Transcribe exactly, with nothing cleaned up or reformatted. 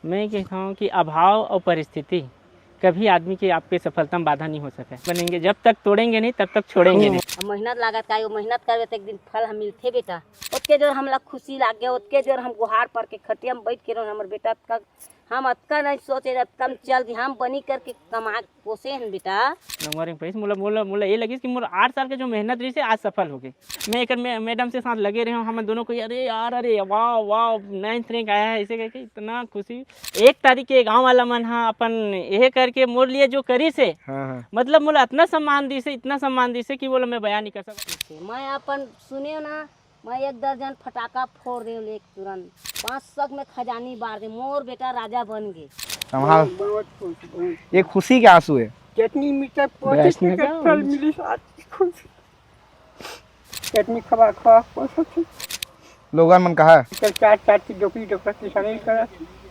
मैं कहता हूँ कि अभाव और परिस्थिति कभी आदमी के, आपके सफलता में बाधा नहीं हो सके। बनेंगे, जब तक तोड़ेंगे नहीं, तब तक छोड़ेंगे नहीं। अब मेहनत लागत का, वो मेहनत करबे त एक दिन फल हम मिलथे बेटा। ओतके जोर हमला खुशी लाग गया, ओतके जोर हम गोहार पर के खटिया में बैठ के रहो, हमर बेटा तक हम अतका नहीं सोचे, अतका में चल दी, हम बनी करके कमा के पोसे हन बेटा। नंबर एक पैस मोला मोला मोला ये लगिस कि मोर आठ साल के जो मेहनत रही से आज सफल हो गई। मैं एक मैडम से साथ लगे रहे हूँ, हम दोनों को, अरे यार, अरे वाह वाह, नाइन्थ रैंक आया है, ऐसे करके इतना खुशी। एक तारीख के गांव वाला मन हा अपन यह करके मोर लिए जो करी से, हाँ हाँ। मतलब मोला इतना सम्मान दी से, इतना सम्मान दी से कि बोला मैं बयान नहीं कर सकता। मैं अपन सुने ना, मैं एक दर्जन फटाका फोड़ दे एक तुरंत, पाँच सौ में खजानी बार दे, मोर बेटा राजा बन गए। संभाल। बहुत खुश, बहुत। ये खुशी के आंसू है। चटनी मीठा बहस में पच्चीस क्या फल मिली आज खुश। चटनी खवा खवा खुश होती। लोगन मन कहा है? चल चार चार की डोकरी डोकरा किसानी करा।